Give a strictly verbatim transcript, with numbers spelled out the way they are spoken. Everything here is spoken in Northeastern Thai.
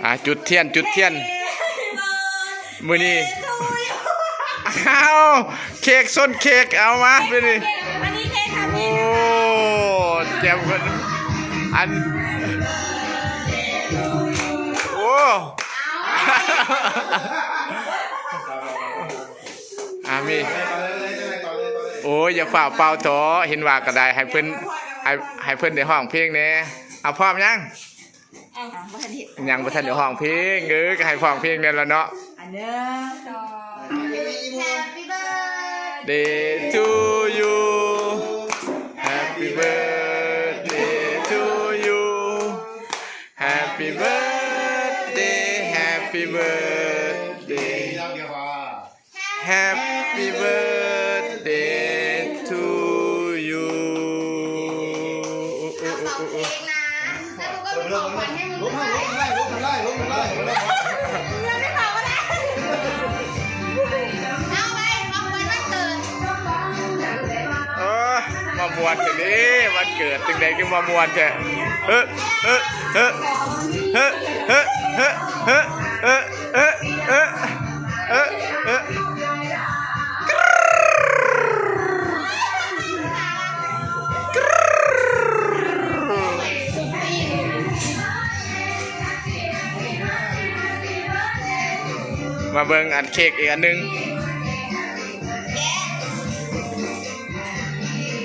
อ่ะ จุดเทียน จุดเทียน มื้อนี้ อ้าว เค้ก ส้นเค้ก เอามามื้อนี้ อันนี้เค้กค่ะ โอ้ แจ่มกัน อัน โอ้ อ่ะ มี โอ้ย อย่าฝ่าเป่าท้อ เห็นว่าก็ได้ ให้เพิ่น ให้ ให้เพิ่นได้ฮ้องเพลงแหน่ เอา พร้อมยัง อ่ะ บ่ทันเห็น ยังบ่ทันได้ฮ้องเพลง เออ ก็ให้ฮ้องเพลงแหน่ละเนาะ อันหนึ่ง สอง Happy birthday to you. Happy birthday to you. Happy birthday, happy birthday. Happy birthday to you. เอาเป่าเค้กนะ แล้วกูก็มีของขวัญให้มึง ล้ม ด้วย ล้มได้ ล้มได้ ล้มได้ ล้มได้ มึงยังไม่เป่าก็ได้ เอาไป ของขวัญวันเกิด เออ มาม่วนแท้เด้ วันเกิดจั่งใด๋คือมาม่วนแท้ เฮ้อ เฮ้อ เฮ้อ มาเบิ่งอันเค้กอีกอันหนึ่ง